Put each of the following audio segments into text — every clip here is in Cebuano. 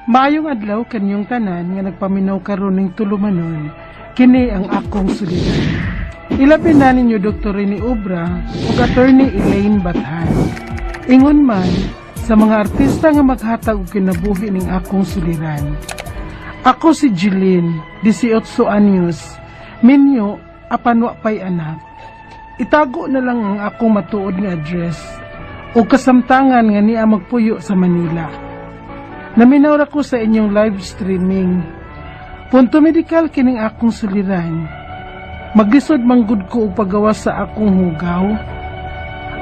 Maayong adlaw kanyong tanan nga nagpaminaw karon ning tulumanon, kini ang akong suliran. Ilabi na ninyo Dr. Rene Obra ug Attorney Elaine Bathan. Ingon man sa mga artista nga maghatag og kinabuhi ning akong suliran. Ako si Jeline, 18 anyos, minyo apan wa pay anak. Itago na lang ang akong matuod nga address o kasamtangan nga niya magpuyo sa Manila. Naminaw ra ko sa inyong live streaming. Punto medikal kining akong suliran. Maglisod manggod ko og pagawas sa akong hugaw.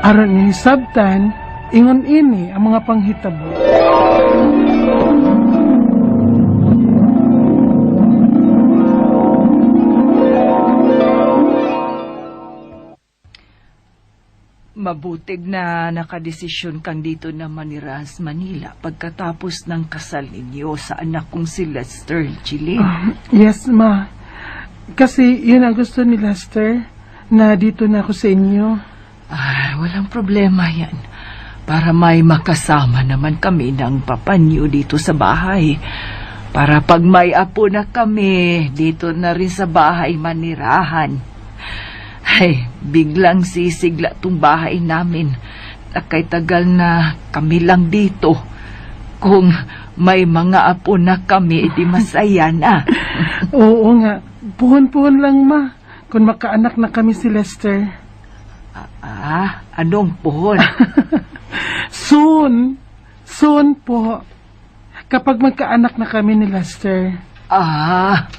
Aron ni hisabtan, ingon ini ang mga panghitabo. Mabutig na nakadesisyon kang dito na manirahan sa Manila pagkatapos ng kasal ninyo sa anak kong si Lester, Chile. Yes, ma. Kasi yun ang gusto ni Lester, na dito na ako sa inyo. Ay, walang problema yan. Para may makasama naman kami ng papanyo dito sa bahay. Para pag may apo na kami, dito na rin sa bahay manirahan. Ay, biglang sisigla tong bahay namin. Nakay tagal na kami lang dito. Kung may mga apo na kami, edi masaya na. Oo nga. Puhon-puhon lang, ma. Kung makaanak na kami si Lester. Ah, anong puhon? Soon. Soon po. Kapag magkaanak na kami ni Lester. Ah,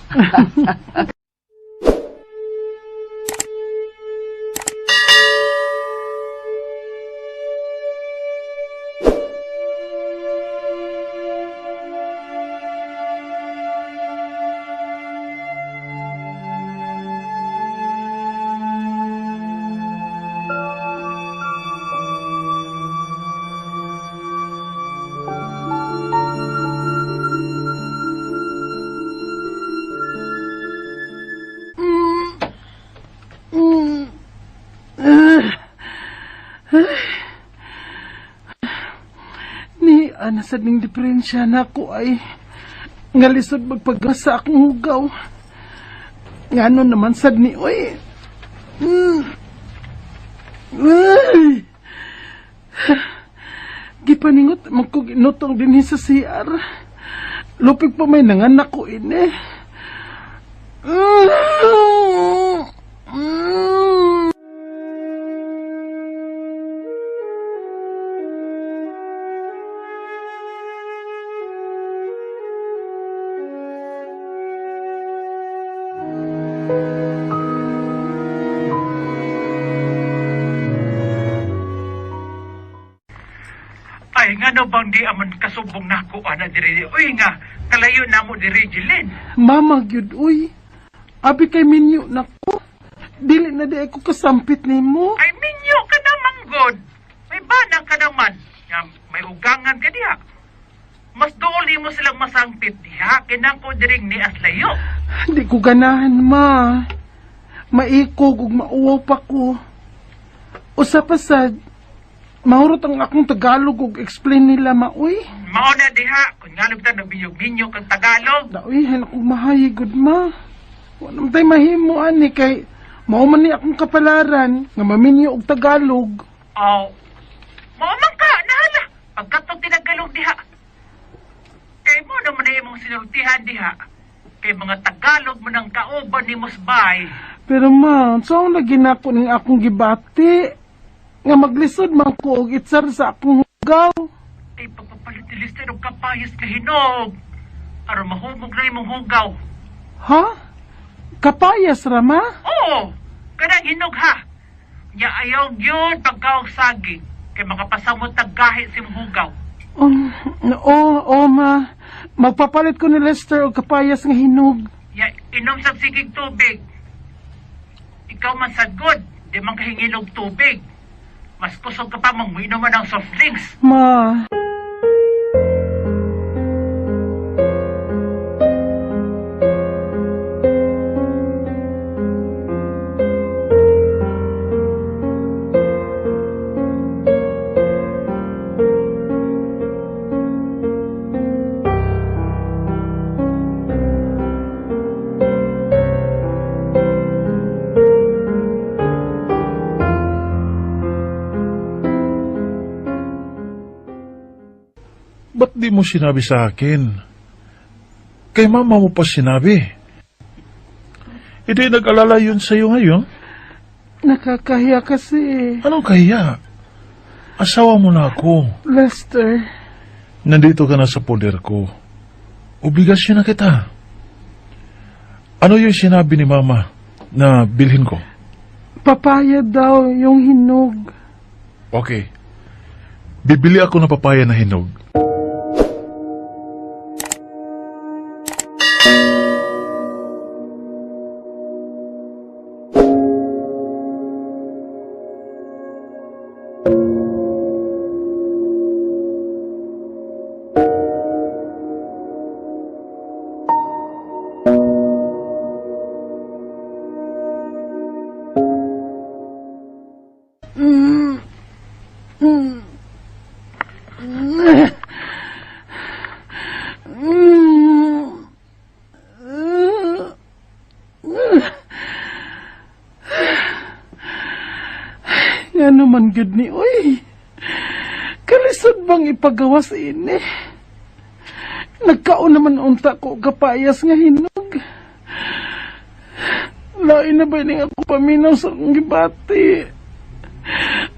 Ni ana sad ning diferensya na ako ay nga lisod magpagawas sa akong hugaw. Ngano naman sad ni oy. Ay. Gipaningot man ko ginutong dinhi sa CR. Lupig pa may nanganak ko ini. Mm. Mm. Ay, nga no bang di aman kasubong nako ana diri. Uy nga, kalayo na mo diri, Jeline. Mama gyud uy. Abi kay minyo nako. Dili na di ako kasampit nimo. Ay, minyo ka naman, God. May banang ka naman. Nga, may ugangan ka diha. Mas dool mo silang masangpit diha, kinang ko diring ni Aslayo. Di ko ganahan ma. Maikog ug mauwaw pa ko. Usa pa sad mahurot ang akong Tagalog ug explain nila ma uy. Mao na diha, kung nga nagtan nagbinyog-binyog kang Tagalog. Da uy, hen akong mahayigod ma. Wa naman tay mahimo ani kay mao man ni akong kapalaran nga maminyo og Tagalog. Aw, mao man ka, nahala. Pagkatong tinagalog diha. Kay mo naman na imong sinultihan diha. Kay mga Tagalog mo nang kauban ni Musbay. Pero ma, so ang lagi nako ning akong gibati nga maglisod man ko og itsar sa akong hugaw. Ay pagpapalit ni Lister og kapayas ka hinog. Aron mahumog na imong hugaw. Ha? Kapayas ra ma? Oo, kanang hinog ha. Nya ayaw gyud pagkaog saging kay makapasamot tag gahi sa imong hugaw. Oo, oh, ma. Magpapalit ko ni Lester og kapayas nga hinog. Nya inom sa sigig tubig. Ikaw man sad gud, di man kahingin og tubig. Mas kusog ka pa mangwinom man ang soft drinks. Ma. Ba't di mo sinabi sa akin? Kay mama mo pa sinabi. Hindi nag-alala yun sa'yo ngayon. Nakakahiya kasi eh. Anong kahiya? Asawa mo na ako. Lester, Nandito ka na sa poder ko. Obligasyon na kita. Ano yung sinabi ni mama na bilhin ko? Papaya daw yung hinog. Okay. Bibili ako ng papaya na hinog. Nga naman gud ni, uy. Kalisod bang ipagawas ini? Nagkaon naman unta ko kapayas nga hinog. Lain na ba ning ako paminaw sa akong gibati?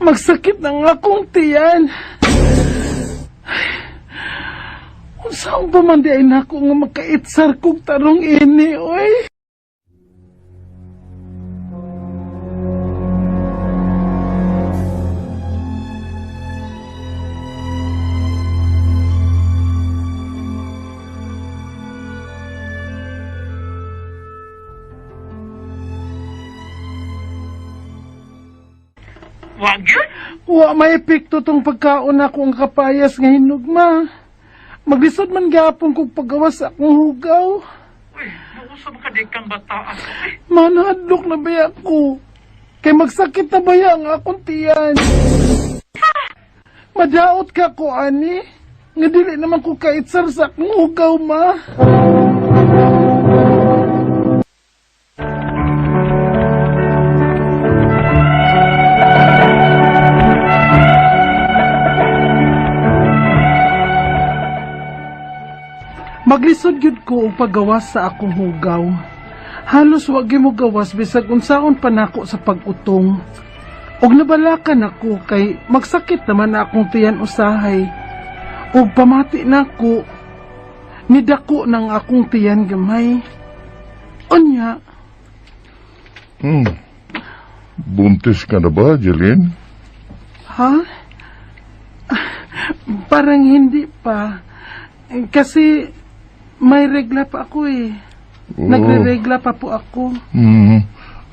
Magsakit na nga akong tiyan. Unsaon pa man di ay nako nga makaitsar kog tarong ini, oy? Wag yun? Wa may epekto tong pagkaon ako ang kapayas nga hinog, ma. Maglisod man gapon kog paggawas sa akong hugaw. Uy, mausap ka di kang bataan. Uy, Manadlok na baya ko. Kay magsakit na baya ang akong tiyan. Madaot ka ko, ani. Nga dili naman ko kaitsar sa akong hugaw, ma. Maglisod gyud ko og paggawas sa akong hugaw. Halos wa gyud mo gawas bisag unsaon pa nako sa pag-utong. Og nabalakan ako kay magsakit naman na akong tiyan usahay. Og pamati nako nidako ng akong tiyan gamay. Unya, Buntis ka na ba, Jeline? Ha? Parang hindi pa. Kasi may regla pa ako eh. Oo. Nagre-regla pa po ako.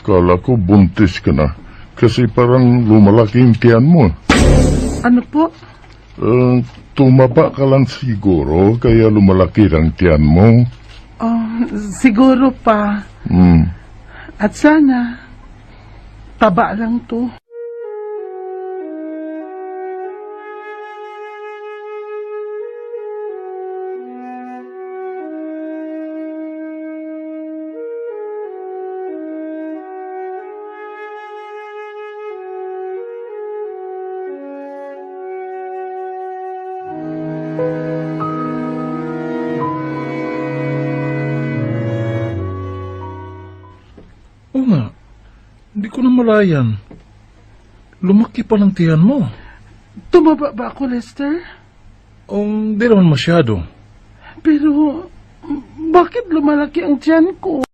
Kala ko buntis ka na. Kasi parang lumalaki yung tiyan mo. Ano po? Eh, tumaba ka lang siguro, kaya lumalaki ang tiyan mo. Oh, siguro pa. At sana, taba lang to. Oo nga. Hindi ko na malayan. Lumaki pa ng tiyan mo. Tumaba ba ako, Lester? Hindi naman masyado. Pero, bakit lumalaki ang tiyan ko?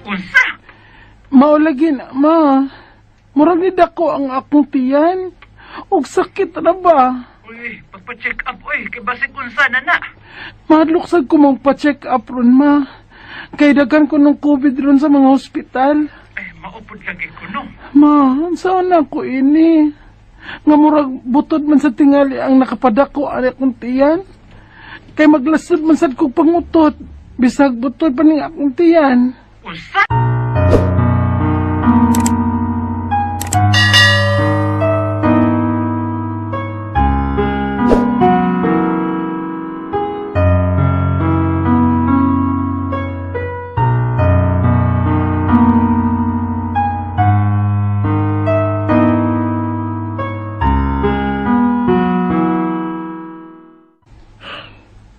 Unsa? Maulagi na, ma. Murag ni dako ang akong tiyan. Og sakit na ba? Uy, pagpa-check up, uy, kay basig unsa na na. Mahadlok ko mong pa-check up ron, ma. Kay daghan ko nung COVID ron sa mga hospital. Ay, maupod lagi ko, no. Ma, saan na ako ini? Nga murag butod man sa tingali ang nakapadako ang akong tiyan. Kay maglasod man sad kog pangutot. Bisag butod pa ning akong tiyan. Unsa?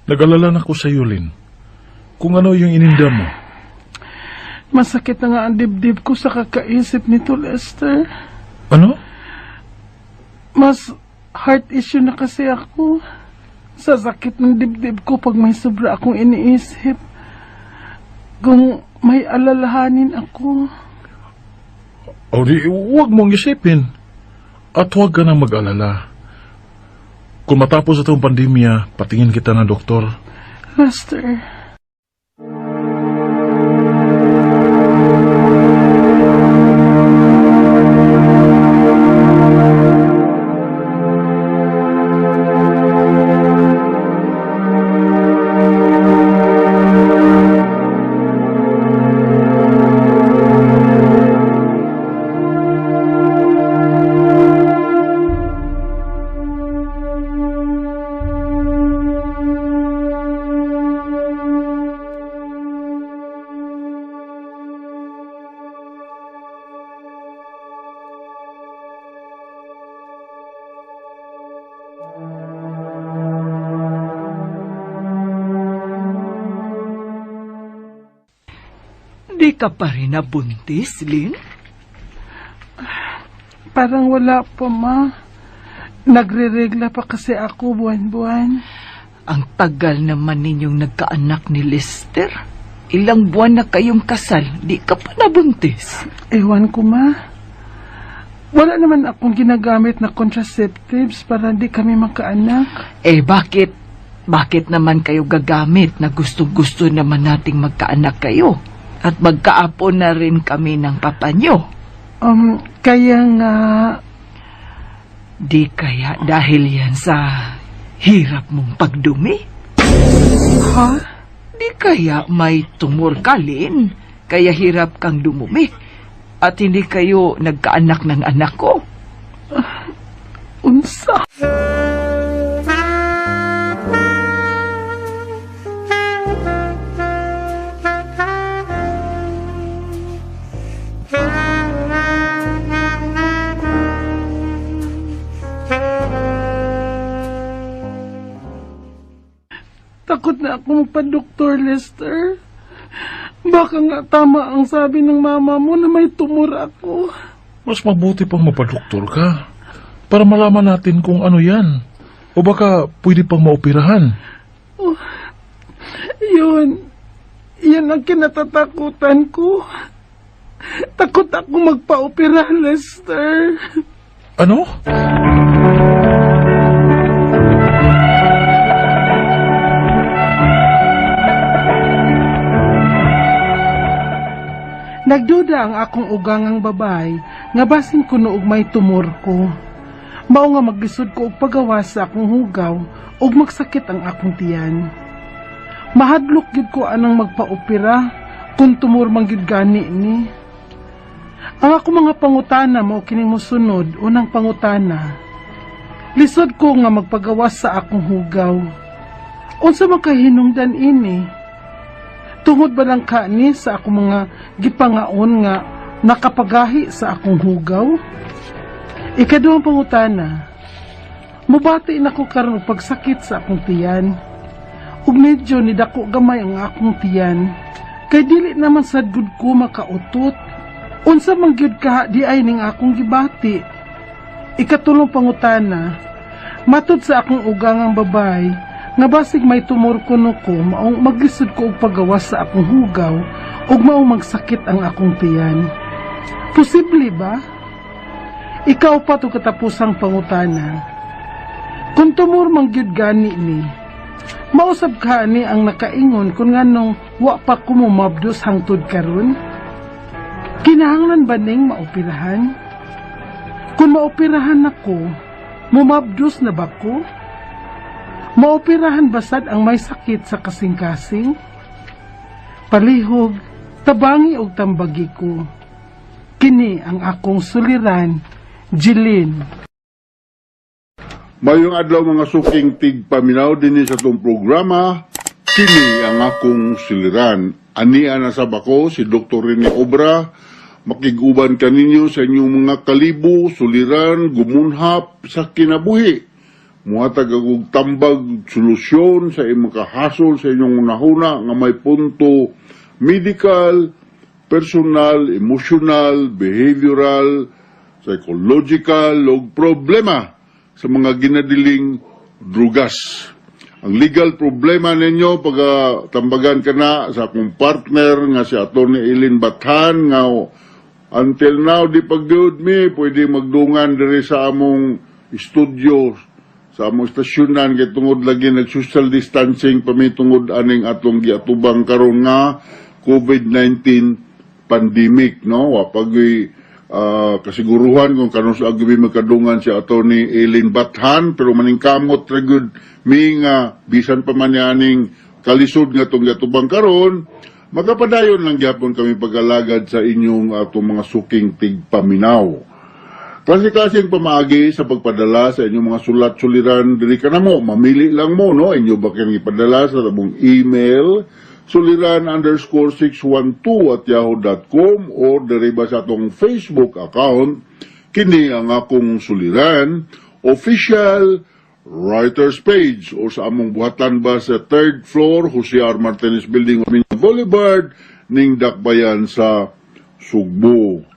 Nag-alala na ko sa iyo, Lynn. Kung ano yung ininda mo. Masakit na nga ang dibdib ko sa kakaisip nito, Lester. Ano? Mas heart issue na kasi ako. Sa sakit ng dibdib ko pag may sobra akong iniisip. Kung may alalahanin ako. O di, huwag mong isipin. At huwag ka nang mag-alala. Kung matapos itong pandemya, patingin kita ng doktor. Lester. Di ka pa rin nabuntis, Lynn? Parang wala pa, ma. Nagre-regla pa kasi ako buwan-buwan. Ang tagal naman ninyong nagkaanak ni Lester. Ilang buwan na kayong kasal, di ka pa nabuntis. Ewan ko, ma. Wala naman akong ginagamit na contraceptives para di kami magkaanak. Eh bakit? Bakit naman kayo gagamit na gustong-gusto naman nating magkaanak kayo? At magkaapo na rin kami ng papa nyo. Kaya nga. Di kaya dahil yan sa hirap mong pagdumi? Ha? Di kaya may tumor ka, Lynn? Kaya hirap kang dumumi. At hindi kayo nagkaanak ng anak ko. Unsa? Takot na ako magpa-doktor, Lester. Baka nga tama ang sabi ng mama mo na may tumor ako. Mas mabuti pang mapadoktor ka. Para malaman natin kung ano yan. O baka pwede pang maoperahan. Yun. Yan ang kinatatakutan ko. Takot ako magpa-opera, Lester. Ano? Nagduda ang akong ugangang babay nga basin kuno og may tumor ko. Mao nga maglisod ko og pagawa sa akong hugaw ug magsakit ang akong tiyan. Mahadlok gyud ko anang magpa-opera kung tumor man gyud gani ni. Ang ako mga pangutana mao kining mosunod, unang pangutana. Lisod ko nga magpagawas sa akong hugaw. Unsa man kahinungdan ini? Tungod ba lang ka ni sa akong mga gipangaon nga nakapagahi sa akong hugaw? Ikaduhang pangutana, mubati na ko karon og pagsakit sa akong tiyan. Ug medyo nidako gamay ang akong tiyan. Kay dili naman sad gud ko makautot. Unsa man gyud ka di ay ning akong gibati. Ikatulong pangutana, matud sa akong ugangang babay, nga basig may tumor kuno ko, maong maglisod ko og pagawas sa akong hugaw, ug maong magsakit ang akong tiyan. Posible ba? Ikaw pa to katapusang pangutana. Kung tumor man gyud gani ni, mausab ka ni ang nakaingon kung nganong wa pa ko mumabdos hangtod karon? Kinahanglan ba ning maoperahan? Kung maoperahan ako, mumabdos na ba ko? Maoperahan ba sad ang may sakit sa kasing-kasing? Palihog, tabangi og tambagi ko. Kini ang akong suliran, Jeline. Mayong adlaw mga suking tigpaminaw dinhi sa atong programa, kini ang akong siliran. Ania na sab ako si Dr. Rene Obra, makig-uban kaninyo sa inyong mga kalibo, suliran, gumunhap sa kinabuhi. Muhatag og tambag, solusyon sa imong kahasol sa inyong hunahuna nga may punto medical, personal, emotional, behavioral, psychological o problema sa mga ginadiling drugas. Ang legal problema ninyo, pag tambagan ka na sa akong partner nga si Atty. Eileen Bathan nga until now di pa gyud mi pwede magdungan diri sa among studio, sa among estasyonan, kay tungod lagi nag social distancing pa mi tungod aning atong giatubang karon nga COVID-19 pandemic, no? Wa pa gyud kasiguruhan kung kanus-a gyud mi magkadungan si Atty. Eileen Bathan, pero maningkamot ra gyud mi nga bisan pa man aning kalisod nga atong giatubang karon, makapadayon lang gyapon kami pag-alagad sa inyong atong mga suking tigpaminaw. Klase-klaseng pamaagi sa pagpadala sa inyong mga sulat suliran diri kanamo. Mamili lang mo, no? Inyo ba kayong ipadala sa among email, suliran_612@yahoo.com, or diri ba sa atong Facebook account, Kini ang Akong Suliran, official writers page, o sa among buhatan ba sa third floor, Jose R. Martinez Building, Boulevard, ning Dakbayan sa Sugbo.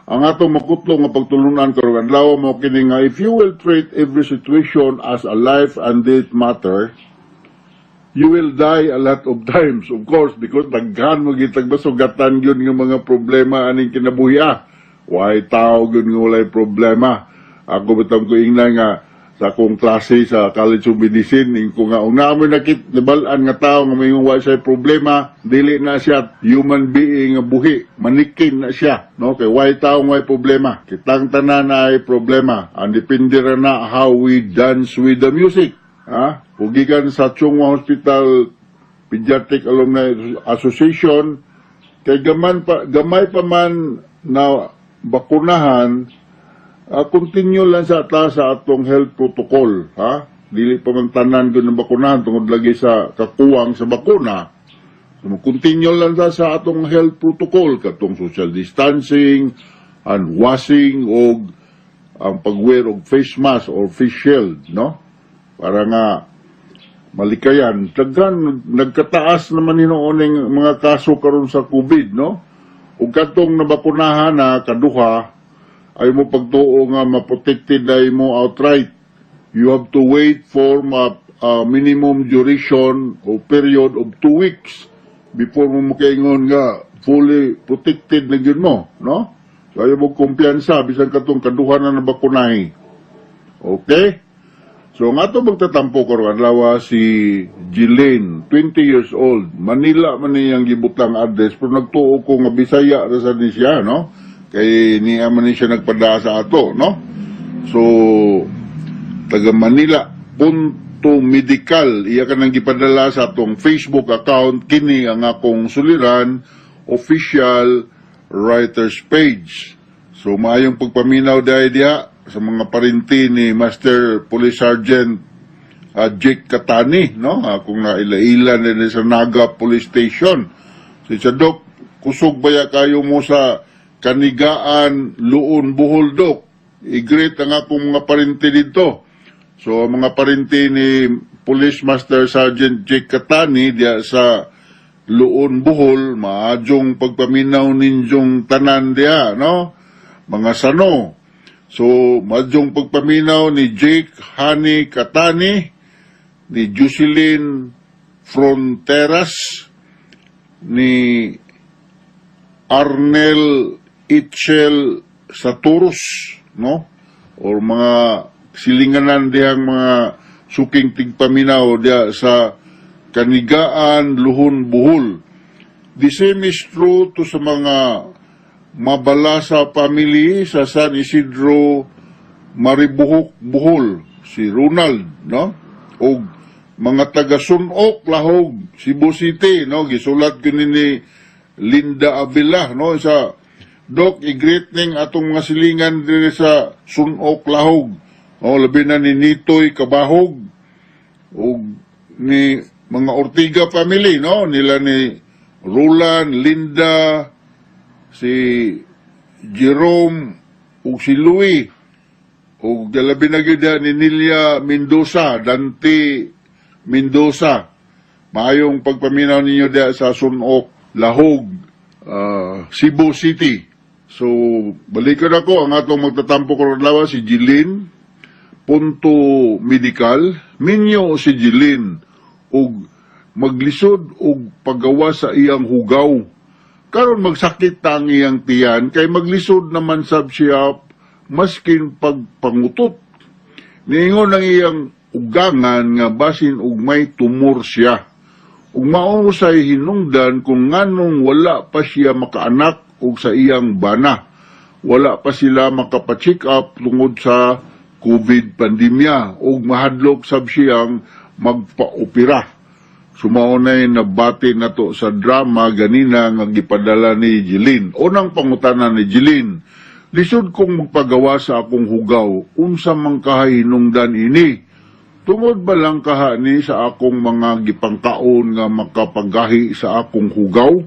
Ang atong makutlo nga pagtulunan karong adlaw mo kini nga if you will treat every situation as a life and death matter, you will die a lot of times. Of course, because daghan mo gitag masugatan yun nga mga problema aning kinabuhi ah. Way tao gyud nga walay problema. Ako bitang ko ingna nga sa akong klase sa College of Medicine, ing ko nga una mo nakit nabal-an nga tao nga may wa siya problema, dili na siya human being nga buhi, manikin na siya, no? Kay way tao nga way problema. Kitang tanan ay problema. Ang depende ra na how we dance with the music, ha. Ug gikan sa Chong Hua Hospital Pediatric Alumni Association, kay gaman pa, gamay pa man na bakunahan, continue lang sa ta sa atong health protocol, ha? Dili pa man tanan gyud ng bakunahan tungod lagi sa kakuwang sa bakuna. So, continue lang ta sa atong health protocol katong social distancing, hand washing og ang pag-wear og face mask or face shield, no? Para nga malikayan. Daghan nagkataas naman hinuon ning mga kaso karon sa COVID, no? Ug katong nabakunahan na kaduha, ay mo pagtuo nga ma-protected ay mo outright. You have to wait for minimum duration o period of 2 weeks before mo makaingon nga fully protected na gyud mo, no? So ayaw mo kumpiyansa bisan katong kaduha na nabakunahi. Okay? So nga to magtatampo karon adlaw si Jilene, 20 years old. Manila man niyang gibutang address, pero nagtuo ko nga Bisaya ra sa ni siya, no? Kay niya man ni siya nagpada sa ato, no? So taga Manila, punto medical, iya ka nang gipadala sa atong Facebook account, Kini ang Akong Suliran, official writers page. So maayong pagpaminaw dahil diha sa mga parinti ni Master Police Sergeant Jake Katani, no? Kung naila-ila nila sa Naga Police Station. So, sa Dok, kusog baya kayo mo sa Kanigaan, Luon, Bohol, Dok. I-greet ang akong mga parinti dito. So, ang mga parinti ni Police Master Sergeant Jake Katani diya sa Luon, Bohol, maadyong pagpaminaw ninyong tanan diha, no? Mga sano. So, maadyong pagpaminaw ni Jake Hani Katani, ni Jocelyn Fronteras, ni Arnel Itchel Saturus, no? Or mga silinganan dihang mga suking tigpaminaw diha sa Kanigaan, Luhon, Bohol. The same is true to sa mga Mabalasa family sa San Isidro, Maribuhok, Bohol, si Ronald, no? Og mga taga Sunok, Lahog, Cebu City, no? Gisulat ko ni Linda Avila, no? Sa Dok, i-greet ning atong mga silingan diri sa Sunok, Lahog. O, labi na ni Nitoy Kabahog ug ni mga Ortiga family, no? Nila ni Roland, Linda, si Jerome ug si Louis. Ug labi na gyud ni Nilia Mendoza, Dante Mendoza. Maayong pagpaminaw ninyo diha sa Sunok, Lahog, Cebu City. So, balikan ako ang atong magtatampo karon adlaw, si Jeline punto medical. Minyo si Jeline ug maglisod og paggawa sa iyang hugaw. Karon magsakit ta ang iyang tiyan kay maglisod naman sab siya maskin pagpangutot. Niingon ang iyang ugangan nga basin og may tumor siya. Ug mao say hinungdan kung nganong wala pa siya makaanak og sa iyang bana. Wala pa sila makapa-check up tungod sa COVID pandemya ug mahadlok sab siyang magpa-opera. So mao nay nabati nato sa drama ganina nga gipadala ni Jeline. Unang pangutana ni Jeline, "Lisod kong magpagawa sa akong hugaw, unsa man kahay hinungdan ini? Tungod ba lang kaha ni sa akong mga gipangkaon nga makapagahi sa akong hugaw?"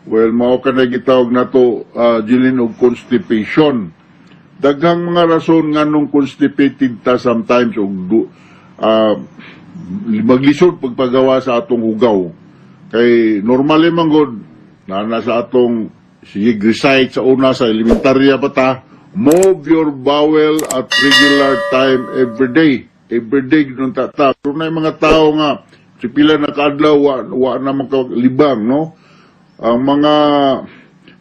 Well, mao ka na gitawag nato, Jeline, og constipation. Daghang mga rason nganong constipated ta sometimes og maglisod pagpagawa sa atong hugaw. Kay normally man gud na sa atong sige recite sa una sa elementarya pa ta, move your bowel at regular time every day. Every day gud ta ta. Pero na mga tao nga si pila na kaadlaw wa na makalibang, no? Ang mga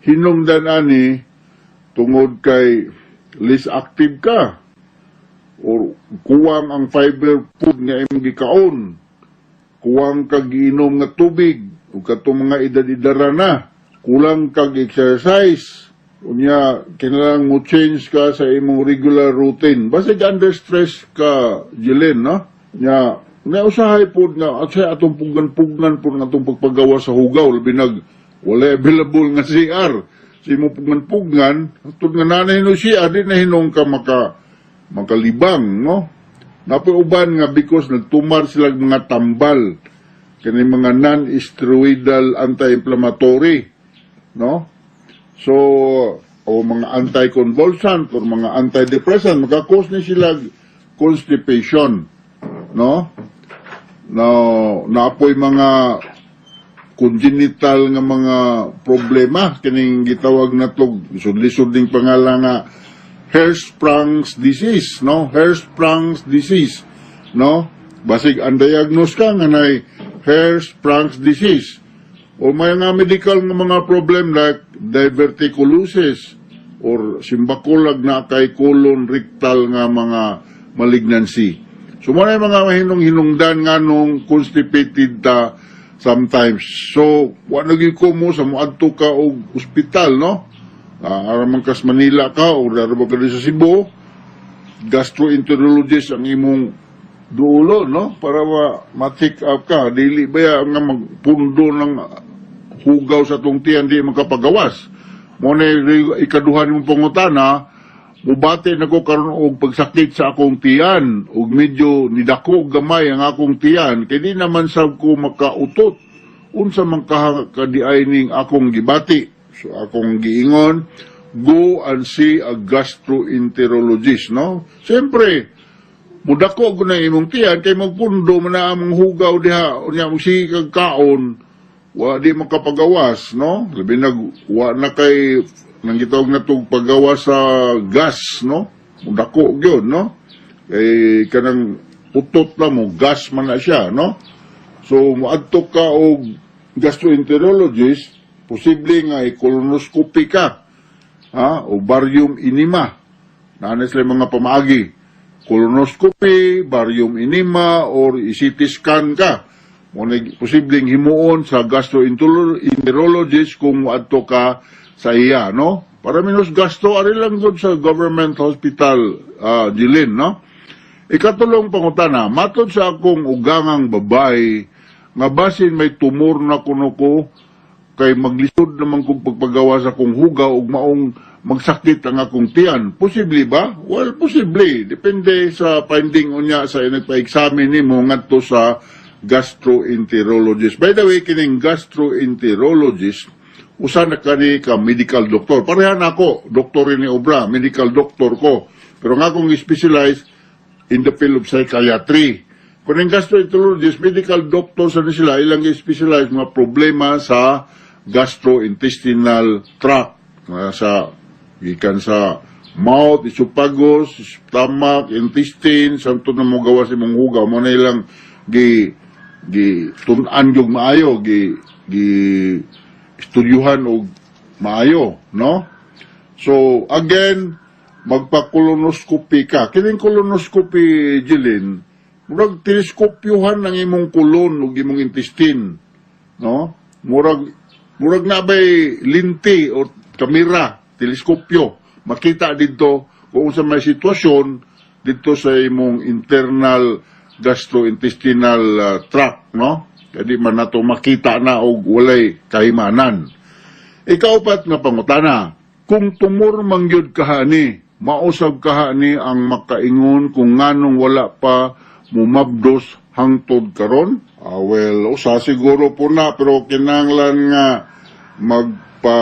hinungdan ani tungod kay less active ka or kuwang ang fiber food nga imong gikaon, kuwang kag giinom nga tubig, ug katong mga edad-edara na, kulang kag exercise. Unya kinahanglan mo change ka sa imong regular routine. Basig under stress ka, Jeline, no? Nya nga usahay pod nga at sa atong pugnan-pugnan pod nga atong pagpagawa sa hugaw, labi nag wala available nga CR sa imong pugnan-pugnan, tud nga nanay no CR, di na hinong ka makalibang, no? Napoy uban nga because nagtumar sila mga tambal, kani mga non-steroidal anti-inflammatory, no? So, o mga anti-convulsant or mga antidepressant, maka-cause ni sila constipation, no? No, naapoy mga congenital nga mga problema kining gitawag nato, lisod-lisod ding pangalan nga Hirschsprung's disease, no? Hirschsprung's disease, no? Basig undiagnosed ka nga nay Hirschsprung's disease o may nga medical nga mga problem like diverticulosis or simbakulag na kay colon rectal nga mga malignancy. So mo na yung mga mahinong hinungdan nga nung constipated ta sometimes. So wa na gyud ko mo sa moadto ka og ospital, no? Ara man kas Manila ka o ara ba ka sa Cebu, gastroenterologist ang imong dulo, no? Para ma-check up ka. Dili ba ya nga magpundo ng hugaw sa tong tiyan, di makapagawas. Mo na ikaduha nimong pangutana, "Mubati na ko karon og pagsakit sa akong tiyan ug medyo nidako gamay ang akong tiyan kay di naman sab ko makautot. Unsa man kaha kadiay ning akong gibati?" So akong giingon, go and see a gastroenterologist, no? Siyempre, mudako ko na imong tiyan kay magpundo man na among hugaw diha, unya mo sige kag kaon, wa di makapagawas, no? Labi nag wa na kay nang gitawag na tog paggawas sa gas, no? Mudako gyud, no? Kay kanang utot na mo gas man na siya, no? So moadto ka og gastroenterologist, posible nga i-colonoscopy ka, ha? O barium enema. Naa sila mga pamaagi. Colonoscopy, barium enema, or i-CT scan ka. Mo na posibleng himuon sa gastroenterologist kung moadto ka sa iya, no? Para minus gasto, ari lang gud sa government hospital, Jeline, no? Ikatulong pangutana, "Matod sa akong ugangang babae, nga basin may tumor na kuno ko kay maglisod naman kong pagpagawa sa akong hugaw ug maong magsakit ang akong tiyan. Posible ba?" Well, posible. Depende sa finding unya sa nagpa-examine nimo ngadto sa gastroenterologist. By the way, kining gastroenterologist, Usa na kani ka medical doctor. Pareha na ako, Doktor ni Obra, medical doctor ko. Pero nga akong specialize in the field of psychiatry. Kung ang gastroenterologist, medical doctor sa sila, ilang specialize mga problema sa gastrointestinal tract, sa gikan sa mouth, esophagus, stomach, intestine, samtong na mo gawas imong hugaw, mo na ilang gi gi tun-an gyud maayo, gi gi estudyuhan og maayo, no? So again, magpa-colonoscopy ka. Kining colonoscopy, Jeline, murag teleskopyohan ang imong kolon ug imong intestine, no? Murag murag na bay linti o kamera, teleskopyo, makita didto kung unsa may sitwasyon didto sa imong internal gastrointestinal tract, no? Kaya di man nato makita na og walay kahimanan. Ikaupat nga pangutana, kung tumor man gyud kahani, mausab kahani ang makaingon kung nganong wala pa mumabdos hangtod karon? Ah, well, usa siguro po na, pero kinahanglan nga magpa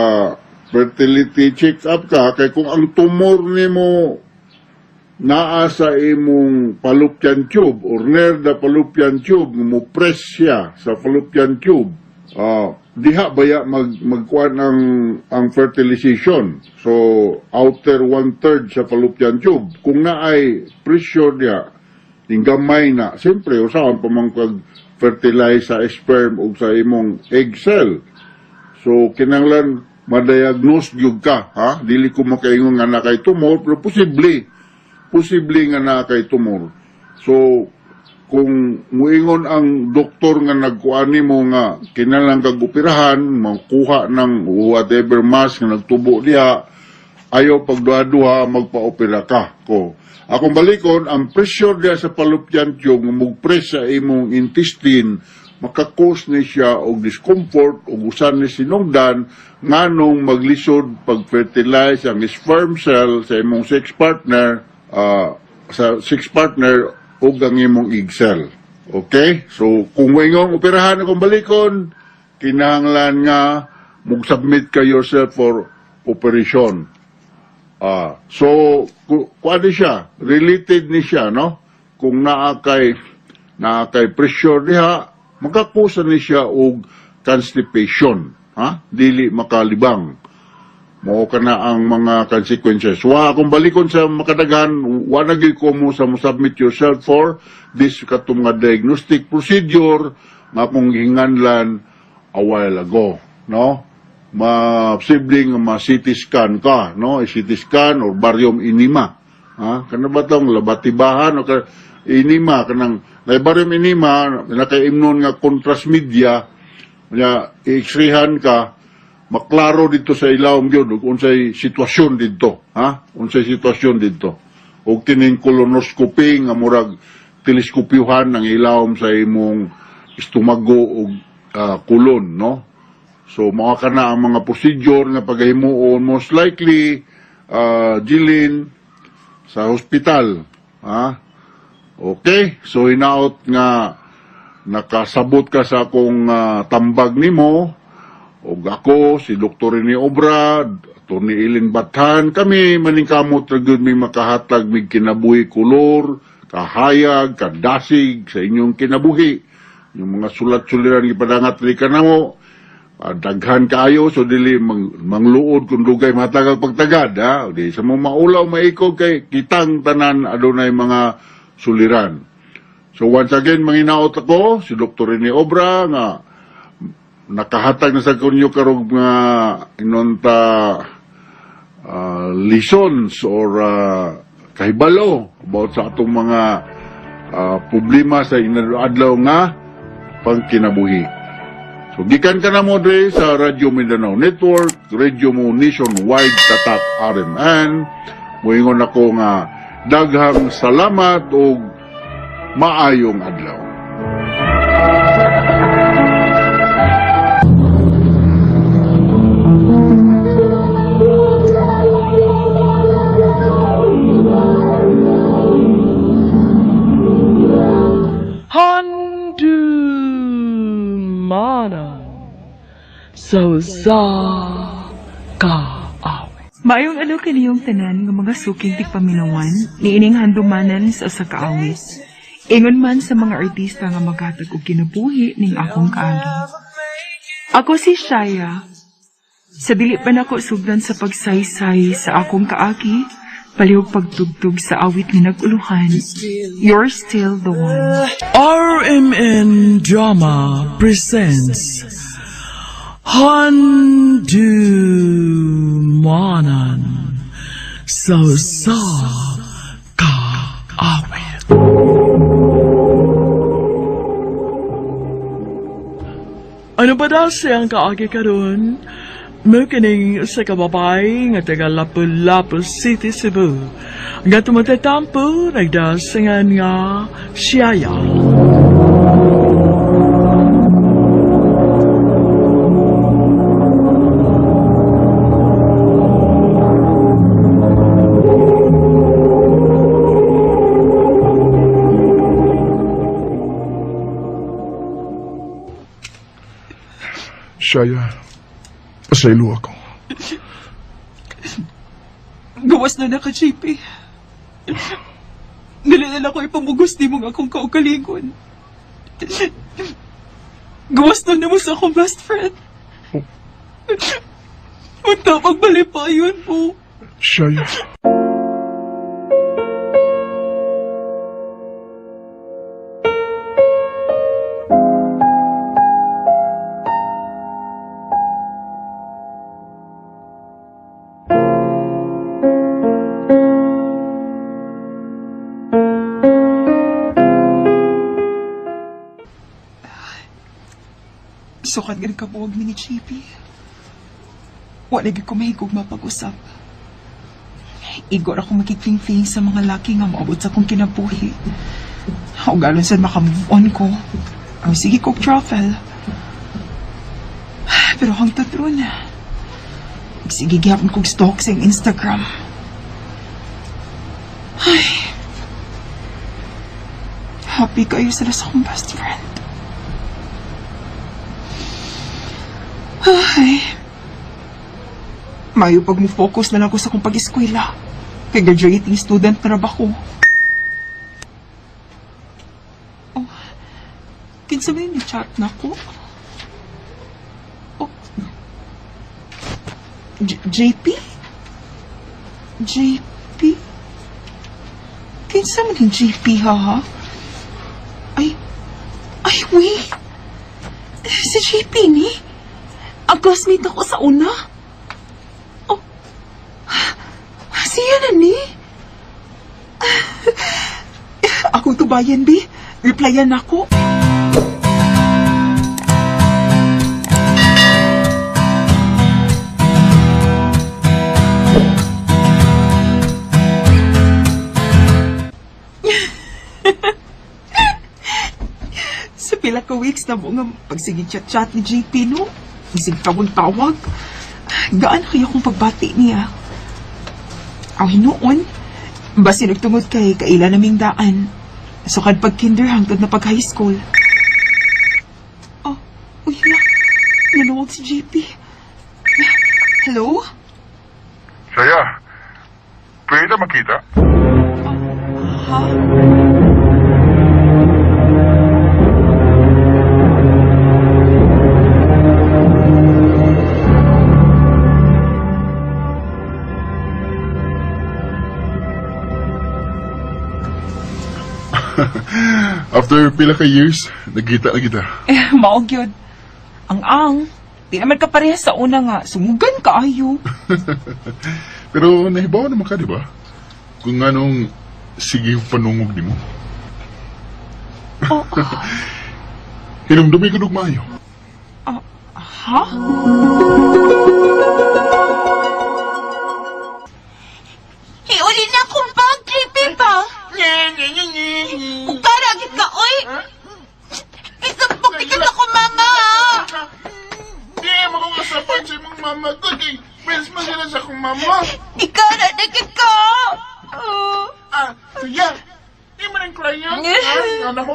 fertility check-up ka kay kung ang tumor nimo naa sa imong fallopian tube or near the fallopian tube, mo press siya sa fallopian tube, diha baya magkuan ang fertilization. So outer one third sa fallopian tube, kung naay pressure diha ning gamay na, siyempre usahan pa man kag fertilize sa sperm ug sa imong egg cell. So kinahanglan ma-diagnose gyud ka, ha. Dili ko makaingon nga na kay tumor, pero posible posible nga naa kay tumor. So, kung muingon ang doktor nga nagkuan nimo nga kinahanglan kag operahan, makuha ng whatever mass nga nagtubo diha, ayaw pagduha-duha, magpa-opera ka. Ko. Akong balikon, ang pressure diha sa fallopian tube nga mug-press sa imong intestine, maka-cause ni siya og discomfort ug usan ni sinugdan nganong maglisod pag-fertilize ang sperm cell sa imong sex partner, sa sex partner ug ang imong egg cell. Okay? So, kung moingong operahan, akong balikon, kinahanglan nga mag-submit ka yourself for operation. So, kuan ni siya, related ni siya, no? Kung naa kay pressure diha, maka-cause ni siya og constipation, ha? Dili makalibang. Mao kana ang mga consequences. Wa akong balikon sa makadaghan, wa na gyud ko mo sa mo submit yourself for this katong nga diagnostic procedure nga akong gihinganlan a while ago, no? Ma posibleng ma CT scan ka, no? CT scan or barium enema. Ha? Kana ba tong labatibahan o ka enema kanang na barium enema nakaimnon nga contrast media nya i-x-rayhan ka, maklaro dito sa ilawom gyud ug unsay sitwasyon didto, ha, unsay sitwasyon didto, ug kining colonoscopy nga murag teleskopyuhan ang ilawom sa imong estomago ug kolon, no? So mao kana ang mga procedure nga pagahimuon most likely, Jeline, sa hospital, ha. Okay, so hinaot nga nakasabot ka sa akong tambag nimo. Ug ako si Dr. Rene Obra, Atty. Ilin Bathan, kami maningkamot ra gyud mi makahatag mig kinabuhi kolor, kahayag, kadasig sa inyong kinabuhi. Yung mga sulat-suliran gipadangat ri kanamo, daghan kaayo, so dili mangluod kung dugay matagag pagtagad, ha. Di sa mo maulaw maikog kay kitang tanan adunay mga suliran. So once again, manginaot ako si Dr. Rene Obra nga nakahatag na sa kunyo karong nga inonta lessons or kahibalo about sa atong mga problema sa inadlaw nga pangkinabuhi. So gikan ka na mo dre sa Radyo Mindanao Network, Radio Mo Nationwide Tatak RMN. Muingon ako nga daghang salamat ug maayong adlaw. Handumanan. Sa usa ka awit. Maayong adlaw kaniyong tanan nga mga suking tigpaminawan niining handumanan sa usa ka awit. Ingon man sa mga artista nga maghatag og kinabuhi ning akong kaagi. Ako si Shaya. Sa dili pa nako sugdan sa pagsaysay sa akong kaagi, palihog pagtugtog sa awit nga nag-uluhan, You're Still the One. RMN Drama presents Handumanan sa usa ka awit. Ano ba daw siyang kaagi karon? Mukining sa kababay nga taga Lapu-Lapu City, Cebu. Nga tumatatampo, nagdasingan nga siyaya. Shaya, pasaylo ako. Gawas na na ka, JP. Dili na lang ko ipamugos ni mong akong kaugalingon. Gawas na na mo sa akong best friend. Punta pagbalipayon mo. Shaya. Sukat ganun kabuwag mi ni JP. Wala gyud ko mahigog mapag-usap. Igor ako makikling-fling sa mga laki nga moabot sa akong kinabuhi. O galon sad makamove on ko. Ang sige kog travel. Pero hangtod ron, sige gihapon kog stalk sa iyang Instagram. Ay. Happy kayo sila sa akong best friend. Ay. Mayo pag mo-focus na lang ako sa akong pag-eskwela. Kay graduating student na ra ba ko? Oh, kinsa man ni chat na ko? Oh. JP? JP? Kinsa man yung JP ha ha? Ay, ay wait. Si JP ni? Ang classmate ako sa una? Oh, siya na ni? Akong tubayan, B. Replyan ako. Sa pila ka weeks na mo nga pagsige chat-chat ni JP, no? Isig tawag-tawag. Gaan kayo kung pagbati niya. Ang hinuon, basi nagtungod kay kaila naming daan. Sukad pag kinder hangtod na pag high school. Oh, uy la. Naluwag si JP. Hello? Saya, pwede na makita? Ha? After pila ka years, nagkita na kita. Eh, mao gyud. Ang ang, di naman ka parehas sa una nga, sumugan ka ayo. Pero nahibaw naman ka, di ba? Kung anong sige panungog nimo. Oh, Hinumdumi ko maayo. ha? Hiuli na akong bag, JP pa. Ug para gid ka, oy. Isumpok ni ka ako, mama. ha? Di mo kong usapan sa imong mama ko. Kay friends mo sila sa akong mama. Ikaw na na gid ka. Oh. Ah, siya. Di mo nang cry yun? Ha? Ano ko?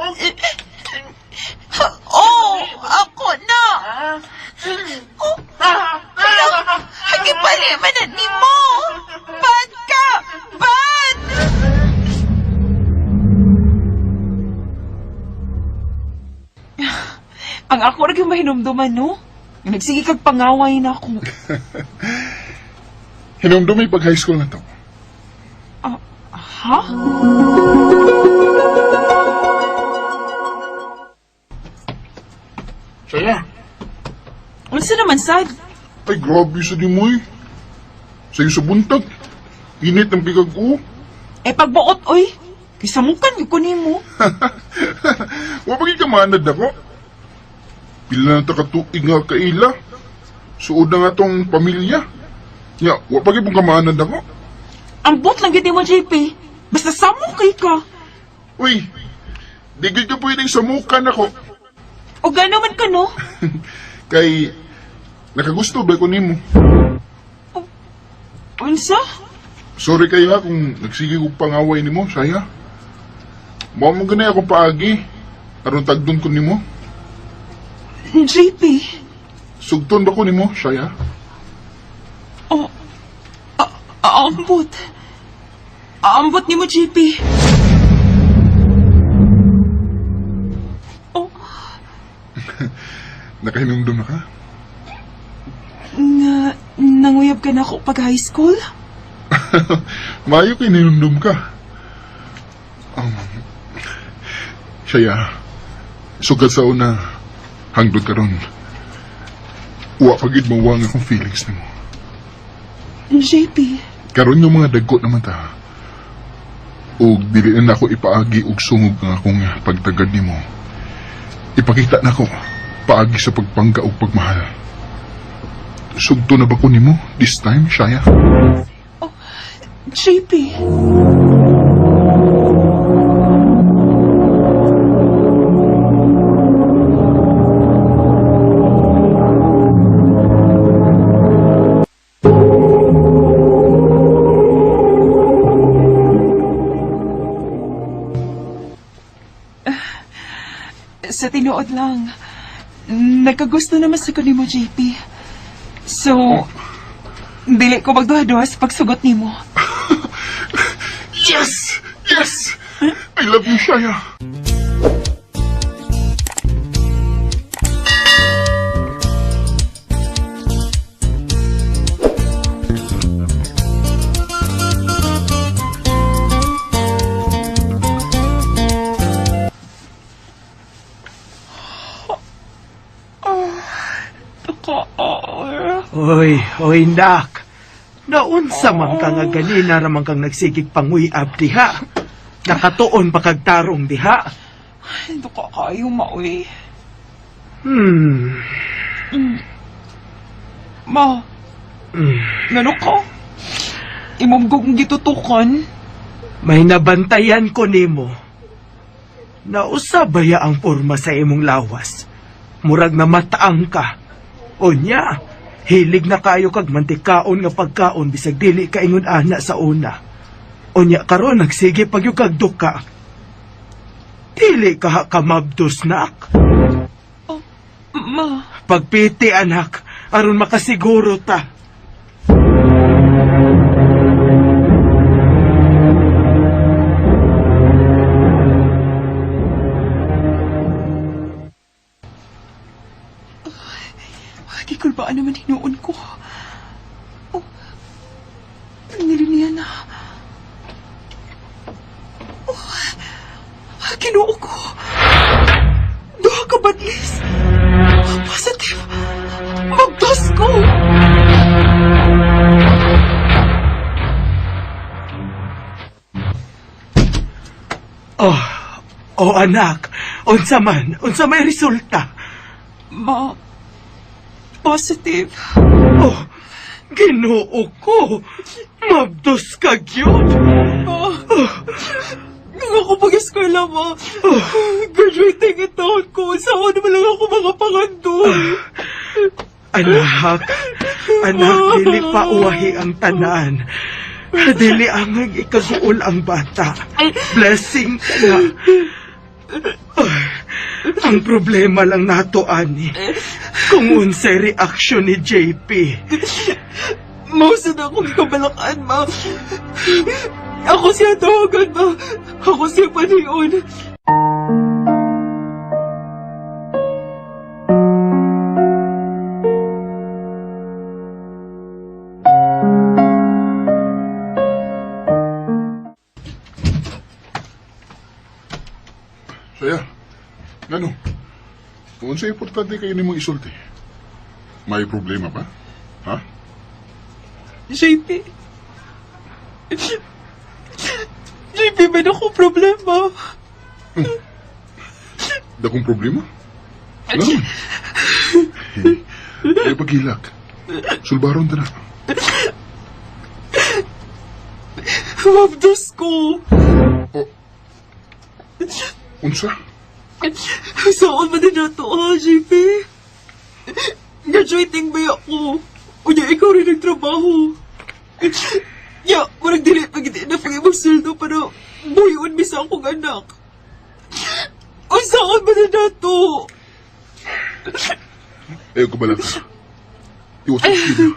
Oh, ako na. Ah, Oh, Ang ako ra gyud mahinumduman, no? Nga nagsige kag pangaway na ako. Hinumdumi pag high school na to. Ha? Saya. Unsa naman sad? Ay, grabe sa di mo eh. Sa'yo sa buntag. Init ng bigag ko. Eh pagbuot oy. Kisamukan gyud ko nimo. Wa pa ka maanad ako. Pila na ta katuig nga kaila. Suod na nga tong pamilya. Ya, wa pa gyud ka maanad ako. Ambot lang gyud nimo, JP. Basta samok kay ka. Uy, di gyud ka pwedeng samukan ako. O gano man ka no? Kay nakagusto ba ko nimo? Unsa? Sorry kayo ha kung nagsige kong pangaway nimo, saya. Mao mo ganay akong paagi. Aron tagdon ko nimo. JP. Sugton ba ko nimo, saya? Oh, ambot. Ambot nimo, JP. Oh, Nakahinumdum na ka? nga nanguyab ka na ako pag high school? Maayo kay ninumdum ka. Um, siya, sugad sa una, hangdod karon. Wa pagid mawang akong feelings nimo. JP. Karon yung mga dagko naman ta. Og dili na nako ipaagi og sungog ang akong pagtagad nimo. Ipakita nako paagi sa pagpangga og pagmahal. Sugto na ba ko nimo this time, Shaya? JP. Sa tinuod lang, nagkagusto naman sa ko nimo, JP. So, dili ko magduha-duha sa pagsugot nimo. Yes! Yes! I love you, Shaya. Oy, oy nak. Naunsa man ka nga ganina ramang kang nagsigig panguyab diha. Nakatuon pa kag tarong diha. Hindi ko kayo maoy. Ma, ngano ka? Imong gugong gitutukan? May nabantayan ko nimo. Nausa baya ang porma sa imong lawas? Murag na mataang ka. Onya, hilig na kayo kag mantikaon nga pagkaon bisag dili ka ingon ana sa una. Onya karon nagsige pagyud kag duka. Dili ka kamabdos nak. Ma, Pagpiti anak, aron makasiguro ta. gikulbaan naman hinuon ko. Oh, niliniya na. Oh, Ginoo ko. Duha ka badlis. Positive. Magdos ko. Oh, oh anak, unsa man, unsa may resulta? Ma, positive. Oh, Ginoo ko. Mabdos ka gyud. Ma, nung ako pag-eskwela, ma, graduating in taon ko, sawa naman lang ako mga pangandoy. Anak, anak, dili pa uwahi ang tanan. Dili ang ikaguol ang bata. Blessing ka na. Ay, ang problema lang nato, ani, kung unsay reaksyon ni JP. Mausa na akong kabalakan, ma. Ako siya tawagan, ma. Ako siya panion. Saya, ngano? Kung sa importante kayo nimong isulti, may problema ba? Ha? JP. JP, may akong problema. Dakong problema? Ano? Ay, pagilak. Sulbaron ta na. Mabdos ko. O, unsa? Saan ba din nato, ah, JP? Graduating ba ako? Unya, ikaw rin nagtrabaho. Ya, murag dili pag hindi na pag imong sweldo para buhion mi sa akong anak. Unsaon ba din nato? Ayaw ko bala ka. Iwas ang sila.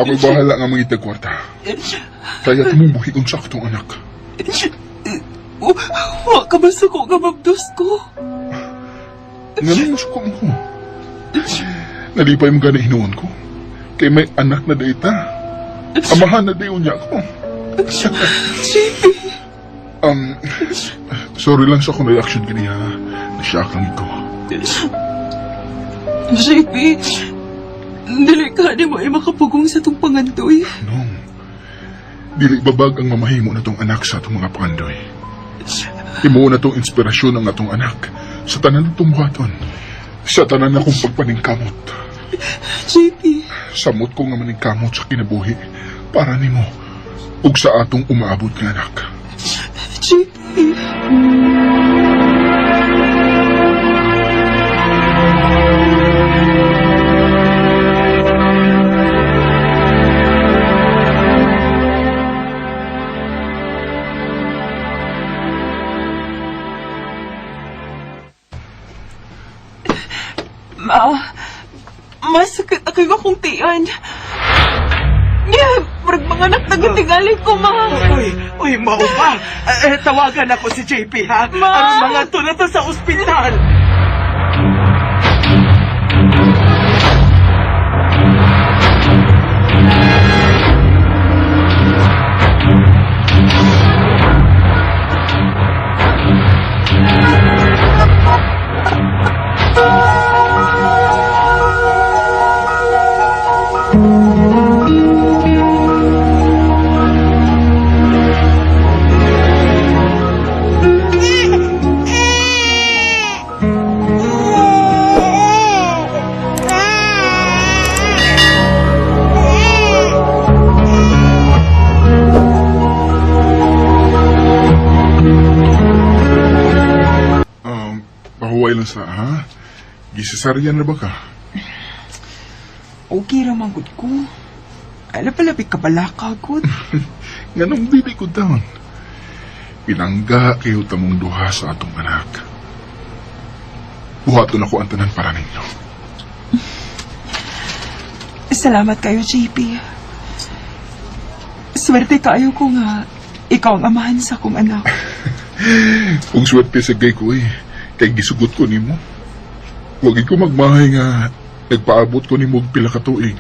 Ako'y bahala nga mangitag kwarta. Kaya tumumbuhi kong saktong anak. Wa ka ba suko nga mabdos ko? Nga masuko mo ko. Nalipay mo gani hinuon ko. Kay may anak na dayta. Amahan na dayon niya ko. JP! Sorry lang sa akong reaction kaniya. Nashock lang ko. JP, dili ka di mo ay makapugong sa tong pangandoy. Nong, dili babag ang mamahimo na tong anak sa atong mga pangandoy. Imo na tong inspirasyon ang atong anak sa tanan natong buhaton. Sa tanan akong pagpaningkamot. JP, Samot ko nga maningkamot sa kinabuhi para nimo ug sa atong umaabot nga anak. JP. Ma, masakit na kayo akong tiyan. Yeah, murag mga anak na tingali ko, ma. Uy, uy, mao ba? Eh, tawagan ako si JP, ha? Ma! Aron mga to na to sa ospital. Pahuway lang sa, ha? Gisesaryan na ba ka? Okay ra man gud ko. Ala palapit ka bala ka gud. Nganong dili ko down. Pinangga kayo tamong duha sa atong anak. Buhaton ako ang tanan para ninyo. Salamat kayo, JP. Swerte kayo ko nga ikaw ang amahan sa akong anak. Kung swerte sa gay ko eh, kay gisugot ko nimo. Wag ko magmahay nga nagpaabot ko nimo og pila ka tuig.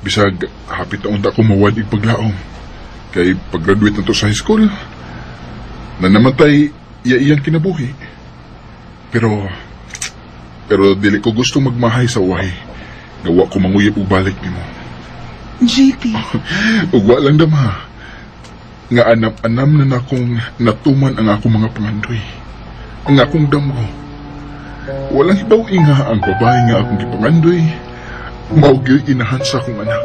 Bisag hapit na unta ko mawad ig paglaom. Kay pag-graduate na to sa high school, na namatay iya iyang kinabuhi. Pero pero dili ko gusto magmahay sa uway. Gawa ko manguyab og balik nimo. JP, Ug wa lang dama. Nga anam-anam na nakong natuman ang akong mga pangandoy. Ang akong damgo. Walang hibaw inga ang babae nga akong gipangandoy. Mao gyud inahan sa akong anak.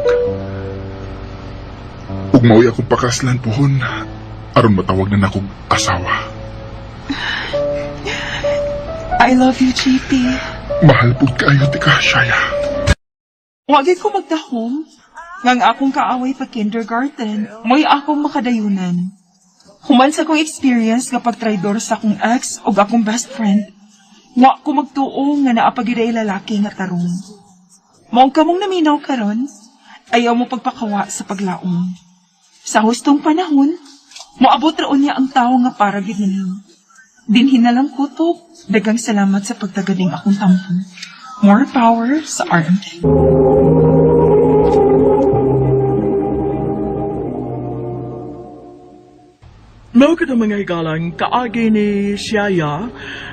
Ug mao'y akong pakaslan pohon aron matawag na nakong asawa. I love you, JP. Mahal pud kaayo tika, Shaya. Wagi ko magdahom. Ngang akong kaaway pa kindergarten, mo'y akong makadayunan. Human sa akong experience nga pagtraidor sa akong ex o akong best friend, wa ko magtuo nga naapagiday lalaki nga tarong. Maong kamong naminaw karon, ayaw mo pagpakawa sa paglaom. Sa hustong panahon, moabot raon niya ang tao nga para gid ninyo. Dinhin na lang kutob, dagang salamat sa pagtagaling akong tampo. More power sa RMK. Mao kato, mga higalang, kaagi ni Siaya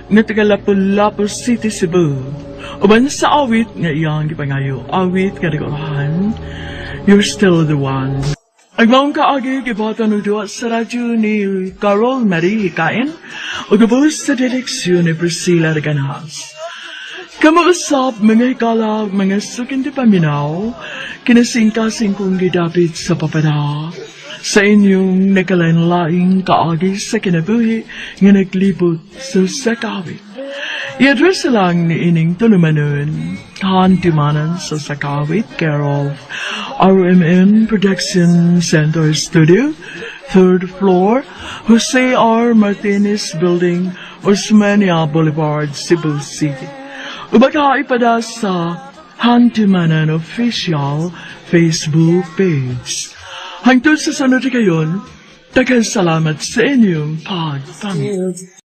nga taga Lapu-Lapu City, Cebu. Uban sa awit nga iyang gipangayo, awit nga nagulahan, "You're Still the One." Ang maong kaagi gibuhatan og duwa sa radyo ni Carol Marie Hikain ug gabuos sa direksyon ni Priscilla Reganhas. Kamo usab, mga higala, mga suking paminaw, kinasingkasing kong gidapit sa papada sa inyong nakalain-laing kaagi sa kinabuhi nga naglibot sa sakawit. I-address lang ni ining tulumanon, Handumanan sa Sakawit, care of RMN Production Center Studio, third floor, Jose R. Martinez Building, Osmeña Boulevard, Cebu City. Ubaka ipada sa Handumanan Official Facebook page. Hangtod sa sunod kayon, daghang salamat sa inyong pagpaminaw.